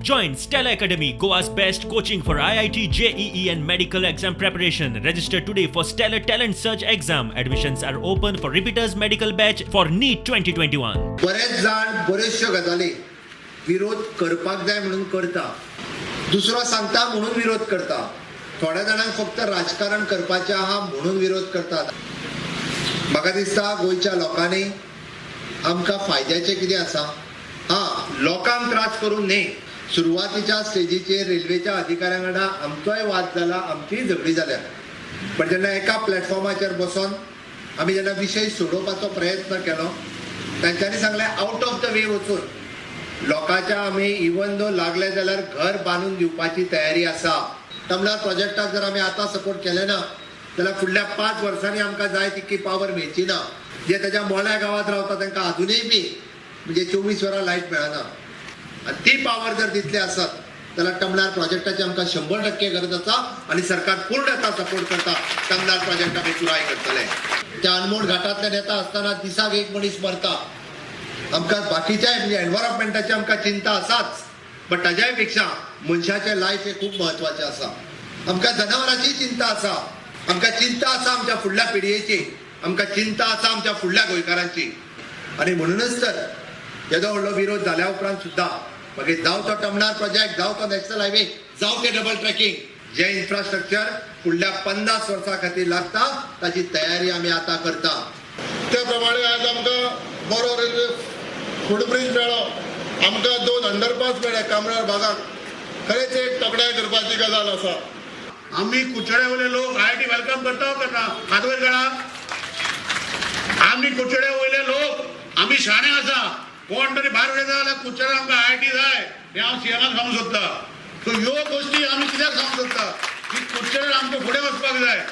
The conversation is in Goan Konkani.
Join Stellar Academy, Goa's best coaching for IIT, JEE and medical exam preparation. Register today for Stellar Talent Search exam. Admissions are open for repeaters medical batch for NEET 2021. बरेच जाण बऱ्योचश्यो गजाली विरोध करपाक जाय म्हणून करता, दुसरो सांगता म्हणून विरोध करता, थोड्या जाणांक फक्त राजकारण करपाचें आहा म्हणून विरोध करतात. म्हाका दिसता गोंयच्या लोकांनी आमकां फायद्याचें कितें आसा, हां, लोकांक त्रास करूं न्ही. सुरवातीच्या स्टेजीचेर रेल्वेच्या अधिकाऱ्यां वांगडा आमचोय वाद जाला, आमचीय झगडी जाल्या, पण जेन्ना एका प्लॅटफॉर्माचेर बसोन आमी जेन्ना विशय सोडोवपाचो प्रयत्न केलो, तांच्यांनी सांगलें आउट ऑफ the वे वचून लोकांच्या आमी इवन दो लागले जाल्यार घर बांदून दिवपाची तयारी आसा. तमनार प्रोजेक्टाक जर आमी आतां सपोर्ट केले ना जाल्यार फुडल्या 5 वर्सांनी आमकां जाय तितकी पावर मेळची ना. जे ताच्या मोळ्या गांवांत रावता तांकां अजुनूय बी म्हणजे 24 वरां लायट मेळना, आनी ती पावर जर दितली आसत जाल्यार तमनार प्रोजेक्टाची आमकां 100% गरज आसा आनी सरकार पूर्णता सपोर्ट करता. तमनार प्रोजेक्ट आमी पुराय करतले. त्या अनमोड घाटांतल्यान येता आसतना दिसाक एक मनीस मरता. आमकां बाकीच्याय म्हणजे एनवायरमेंटाची आमकां चिंता आसाच, बट ताज्याय पेक्षा मनशाचें लायफ हें खूब म्हत्वाचें आसा. आमकां जनावरांची चिंता आसा, आमकां चिंता आसा आमच्या फुडल्या पिळगेची, आमकां चिंता आसा आमच्या फुडल्या गोंयकारांची. आनी म्हणूनच तर येदो व्हडलो विरोध जाल्या उपरांत सुद्दां मागीर जावं तो तमनार प्रोजेक्ट, जावं तो नॅशनल हायवे, जावं ते डबल ट्रॅकिंग, जें इन्फ्रास्ट्रक्चर फुडल्या 50 वर्सां खातीर लागता ताची तयारी आमी आतां करता. त्या प्रमाणे आज आमकां बरो रेल्वे फुटब्रीज मेळ्ळो, आमकां 2 अंडरपास मेळ्ळे कामरार भागाक. खरेंच एक तोखणाय करपाची गजाल आसा. आमी कुडचड्या वयले लोक आयआयटी welcome करता करना, हात वयर काडा. आमी कुडचड्या वयले लोक आमी शाणे आसा, कोण तरी भायर उडयता जाल्यार कुडचड्यार आमकां आयआयटी जाय हें हांव सीएमाक सांगूंक सोदता. सो ह्यो गोश्टी आमी कित्याक सांगूंक सोदता की कुडचड्यार आमकां फुडें वचपाक जाय.